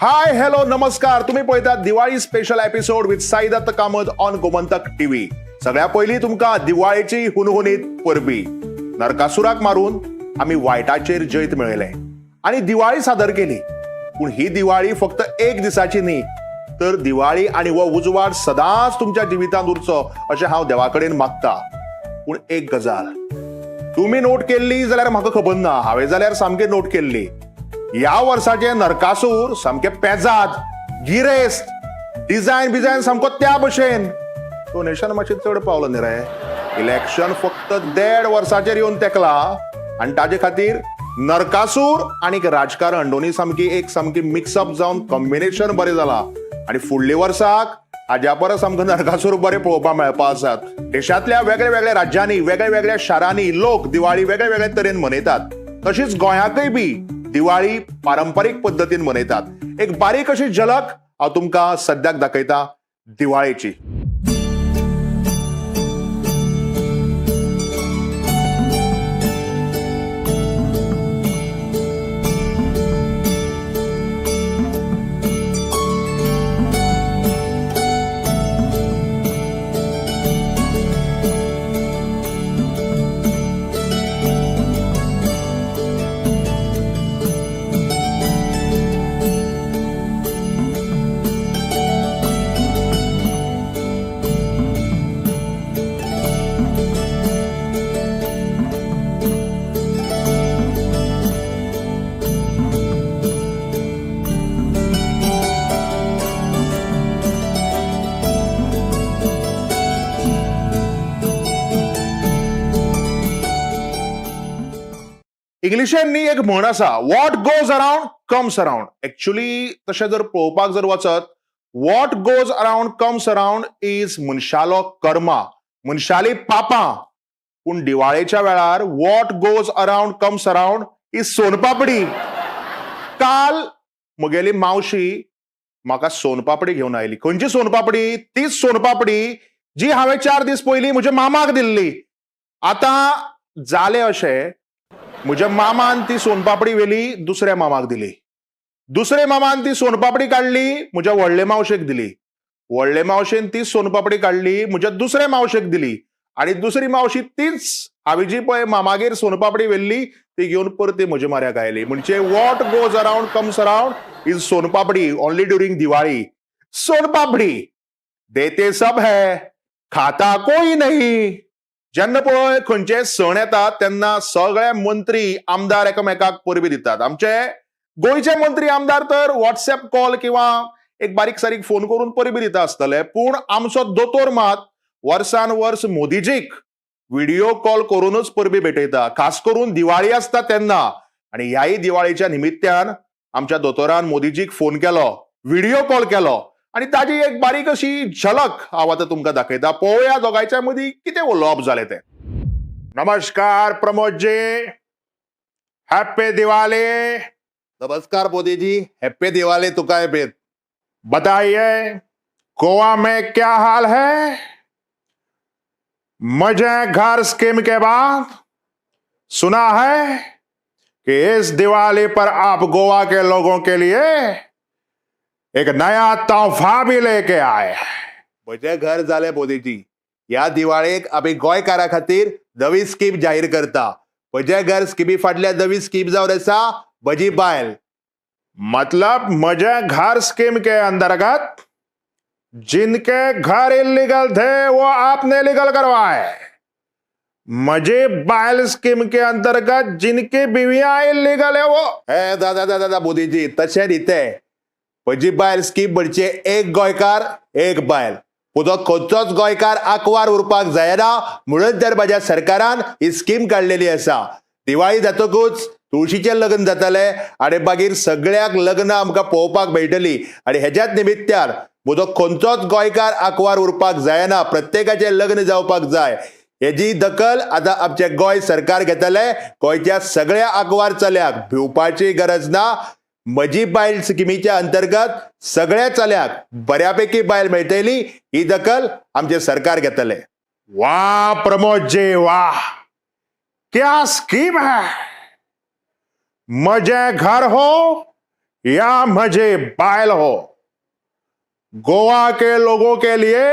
हाय हॅलो नमस्कार, तुम्ही पळयतात Diwali special episode with Saidatt Kamat on Gomantak TV. सगळ्या पयलीं तुमकां दिवाळेची हुनहुनीत परबी. नरकासुराक मारून आमी वायटाचेर जैत मेळयलें आनी दिवाळी सादर केली. पूण ही दिवाळी फक्त एक दिसाची न्ही, तर दिवाळी आनी हो उजवाड सदांच तुमच्या जिवितांत उरचो अशें हांव देवा कडेन मागता. पूण एक गजाल तुमी नोट केल्ली जाल्यार म्हाका खबर ना, हांवें जाल्यार सामकी नोट केल्ली. ह्या वर्साचे नरकासूर सामके पेजाद, गिरेस्त, डिझायन बिझायन सामको त्या भशेन. डोनेशन मातशें चड पावलो न्ही रे. इलेक्शन फक्त 1.5 वर्साचेर येवन तेकला आनी ताजे खातीर नरकासूर आनी राजकारण दोनूय सामकी एक सामकी मिक्सअप जावन कॉम्बिनेशन बरें जाला. आनी फुडल्या वर्साक हाज्या परस आमकां नरकासूर बरे पळोवपाक मेळपा आसात. देशांतल्या वेगळ्या वेगळ्या राज्यांनी, वेगळ्या वेगळ्या शारांनी लोक दिवाळी वेगळ्या वेगळ्या तरेन मनयतात. तशीच गोंयांकय बी दिवाळी पारंपरीक पद्दतीन मनयतात. एक बारीक अशी झलक हांव तुमकां सद्याक दाखयता दिवाळेची. इंग्लिशेन एक म्हण आसा, what goes around comes around. Actually तशें जर पळोवपाक जर वचत, what goes around comes around is मनशालो कर्मा, मनशाली पापां. पूण दिवाळेच्या वेळार what goes around comes around is soan papdi. काल म्हगेली मावशी म्हाका सोनपापडी घेवन आयली. खंयची सोनपापडी? तीच सोनपापडी जी हांवें 4 दीस पयलीं म्हज्या मामाक दिल्ली. आतां जालें अशें, म्हज्या मामान ती सोनपापडी व्हेली दुसऱ्या मामाक दिली, दुसरे मामान ती सोनपापडी काडली म्हज्या व्हडले मावशेक दिली, व्हडले मावशेन ती सोनपापडी काडली म्हज्या दुसऱ्या मावशेक दिली, आनी दुसरी मावशी तीच हांवें जी पळय मामागेर सोनपापडी व्हेल्ली ती घेवन परती म्हज्या माऱ्याक आयली. म्हणजे what goes around comes around is soan papdi only during Diwali. Soan papdi देते सब है, खाता कोई नहीं. जेन्ना पळय खंयचे सण येतात तेन्ना सगळे मंत्री आमदार एकामेकाक परबी दितात. आमचे गोंयचे मंत्री आमदार तर व्हॉट्सएप कॉल किंवा एक बारीक सारीक फोन करून परबी दिता आसतले, पूण आमचो दोतोर मात वर्सान वर्स मोदीजीक व्हिडिओ कॉल करूनच परबी भेटयता, खास करून दिवाळी आसता तेन्ना. आनी ह्याय दिवाळीच्या निमित्त्यान आमच्या दोतोरान मोदीजीक फोन केलो, व्हिडिओ कॉल केलो आनी ताजी एक बारीक अशी झलक हांव आतां तुमकां दाखयता. पळोवया दोगांयच्या मदीं कितें उलोवप जालें तें. नमस्कार प्रमोदजी, हॅप्पी दिवाळी. नमस्कार मोदी जी, हैप्पी दिवाली तुकाय भी. बताइए गोवा में क्या हाल है? मुझे घर स्कीम के बाद सुना है कि इस दिवाली पर आप गोवा के लोगों के लिए एक नया तोहफा भी लेके आए. म्हजें घर जालें मोदीजी, ह्या दिवाळेक आमी गोंयकारा खातीर नवी स्कीम जाहीर करता. म्हजें घर स्किमी फाटल्या नवी स्कीम जावन आसा म्हजी बायल. मतलब म्हजे घर स्कीम के अंतर्गत जिनके घर इलीगल थे वो आपने लीगल करवाए। म्हजे बायल स्कीम के अंतर्गत जिनकी बीवियां इलीगल है वो हे दादा दादा दादा, मोदीजी, तशें न्ही तें. म्हजी बायल स्कीम म्हणजे एक गोंयकार एक बायल. म्हजो खंयचोच गोंयकार आंकवार उरपाक जायना म्हणून तर म्हज्या सरकारान ही स्कीम काडलेली आसा. दिवाळी जातकूच तुळशीचें लग्न जातलें आनी मागीर सगळ्याक लग्नां आमकां पळोवपाक मेळटली आनी हेज्याच निमित्त्यान म्हजो खंयचोच गोंयकार आंकवार उरपाक जायना, प्रत्येकाचें लग्न जावपाक जाय हेजी दखल आतां आमचें गोंय सरकार घेतलें. गोंयच्या सगळ्या आंकवार चल्याक भिवपाची गरज ना. म्हजी बायल स्किमीच्या अंतर्गत सगळ्या चल्याक बऱ्यापैकी बायल मेळटली ही दखल आमचें सरकार घेतलें. वाह प्रमोद जी वाह, क्या स्कीम है. म्हजे घर हो या म्हजे बायल हो, गोवा के लोगों के लिए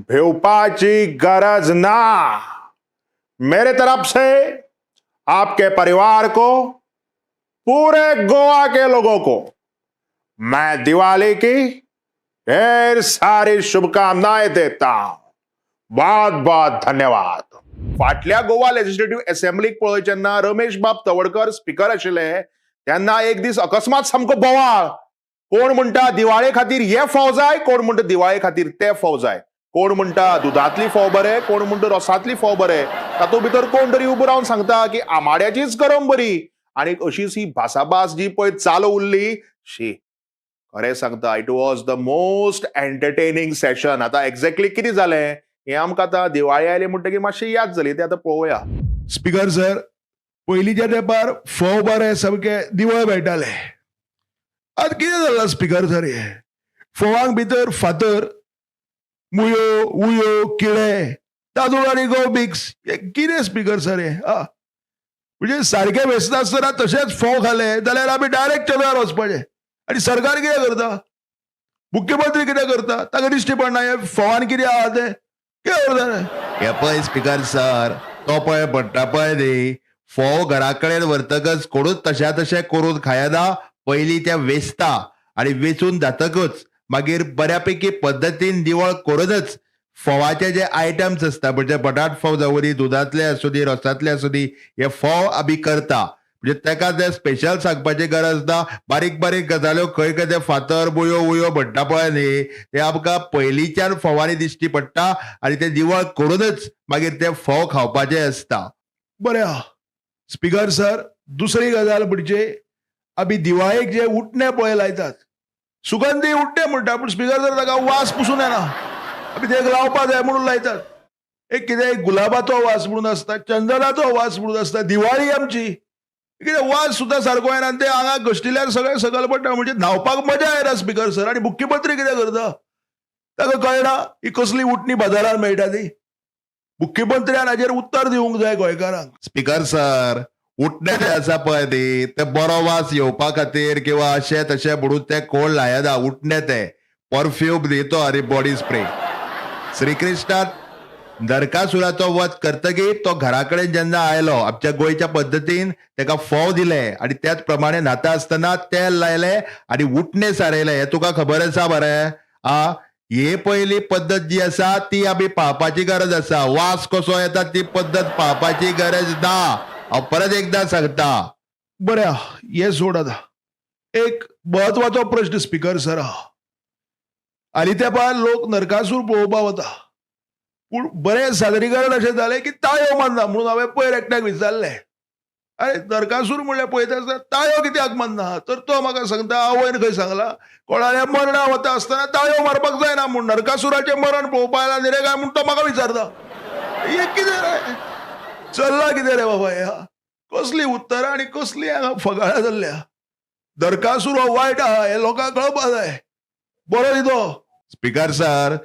भिवपाची गरज ना. मेरे तरफ से आपके परिवार को, पूरे गोवा के लोगों को मैं दिवाली की ढेर सारी शुभकामनाएं देता हूं. बहुत बहुत धन्यवाद. फाटल्या गोवा लेजिस्लेटिव्ह असेंब्लीक पळय जेन्ना रमेश बाब तवडकर स्पीकर आशिल्ले तेन्ना एक दीस अकस्मात सामको बोवाळ. कोण म्हणटा दिवाळे खातीर हे फोव जाय, कोण म्हणटा दिवाळे खातीर ते फोव जाय, कोण म्हणटा दुदांतली फोव बरे, कोण म्हणटा रोसांतली फोव बरे, तातूंत भितर कोण तरी उबो रावन सांगता की आमाड्याचीच गरम बरी. आनी अशीच ही भासाभास जी पळय चालू उरली. शी, खरें सांगता, it was the most entertaining session. आतां एक्झॅक्टली कितें जालें हें आमकां आतां दिवाळी आयली म्हणटकीर मातशी याद जाली, तें आतां पळोवया. स्पीकर सर, पयलींच्या तेंपार फोव बरे सामके दिवळ मेळटाले. आतां कितें जालां स्पीकर सर, हे फोवांक भितर फातर, मुयो, उयो, किडे, तांदूळ आनी गंव मिक्स. हे कितें स्पीकर सर हे? आ म्हणजे सारकें वेसनासतना तशेंच फोव खाले जाल्यार आमी डायरेक्ट चंद्रार वचपाचें. आनी सरकार कितें करता, मुख्यमंत्री कितें करता, ताका दिश्टी पडना हे फोवान कितें आहा तें? कितें करता? हे पळय स्पीकर सर, तो पळय म्हणटा पळय न्ही, फोव घरा कडेन व्हरतकच कोणूच तशा तशें करून खायना. पयलीं ते वेचता आनी वेचून जातकच मागीर बऱ्यापैकी पद्दतीन निवळ करूनच फोवाचे जे आयटम्स आसता, म्हणजे बटाट फोव जावं दी, दुदांतले आसूं दी, रोसांतले आसूं दी, हे फोव आमी करता. म्हणजे ताका ते स्पेशल सांगपाची गरज ना. बारीक बारीक गजाल्यो खंय खंय ते फातर, बुयो उयो म्हणटा पळय न्ही, ते आमकां पयलींच्यान फोवांनी दिश्टी पडटा आनी ते निवळ करूनच मागीर ते फोव खावपाचे आसता. बरें आहा स्पीकर सर. दुसरी गजाल म्हणजे आमी दिवाळेक जे उटणे पळय लायतात, सुगंधी उटणे म्हणटा, पूण स्पीकर सर ताका वास पसून येना. आमी ते लावपा जाय म्हणून लायतात. एक कितें एक गुलाबाचो वास म्हणून आसता, चंदनाचो वास म्हणून आसता. दिवाळी आमची कितें वास सुद्दां सारको येना आनी ते हांगा घश्टिल्यार सगळें सकयल पडटा. म्हणजे न्हांवपाक मजा येना स्पीकर सर. आनी मुख्यमंत्री कितें करता ताका कळना ही कसली उटणी बाजारान मेळटा ती. मुख्यमंत्र्यान हाजेर उत्तर दिवंक जाय गोंयकारांक. स्पीकर सर, उटणे ते आसा पळय न्ही, ते बरो वास येवपा खातीर किंवा अशें तशें म्हणून ते कोण लायना उटणे, ते परफ्यूम न्ही तो आनी बॉडी स्प्रे. श्रीकृष्णान नरकासुराचो वध करतकीर तो घरा कडेन जेन्ना आयलो, आमच्या गोंयच्या पद्दतीन ताका फोव दिले आनी त्याच प्रमाणे न्हाता आसतना तेल लायलें आनी उटणें सारयलें. हें तुका खबर आसा मरे? आ, हे पयली पद्दत जी आसा ती आमी पाळपाची गरज आसा. वास कसो येता ती पद्दत पाळपाची गरज ना. हांव परत एकदां सांगता. बरें आहा, हें सोड. आतां एक म्हत्वाचो प्रश्न स्पीकर सर आहा. हालीं तेंपार लोक नरकासूर पळोवपाक वता, पूण बरें सादरीकरण अशें जालें की ताळयो मारना. म्हणून हांवें पयर एकट्याक विचारलें, अरे नरकासूर म्हणल्यार पळयता आसतना ताळयो कित्याक मारना? तर तो म्हाका सांगता, आवयन खंय सांगला कोणाल्या मरणा वता आसतना ताळयो मारपाक जायना म्हूण. नरकासुराचें मरण पळोवपा आयला न्ही रे काय म्हूण तो म्हाका विचारता. हें कितें रे चल्लां कितें रे बाबा? ह्या कसली उत्तरां आनी कसली हांगा फकाणां चल्ल्या. नरकासूर हो वायट आहा हें लोकांक कळपा जाय. बरो न्ही तो. Speaker sir,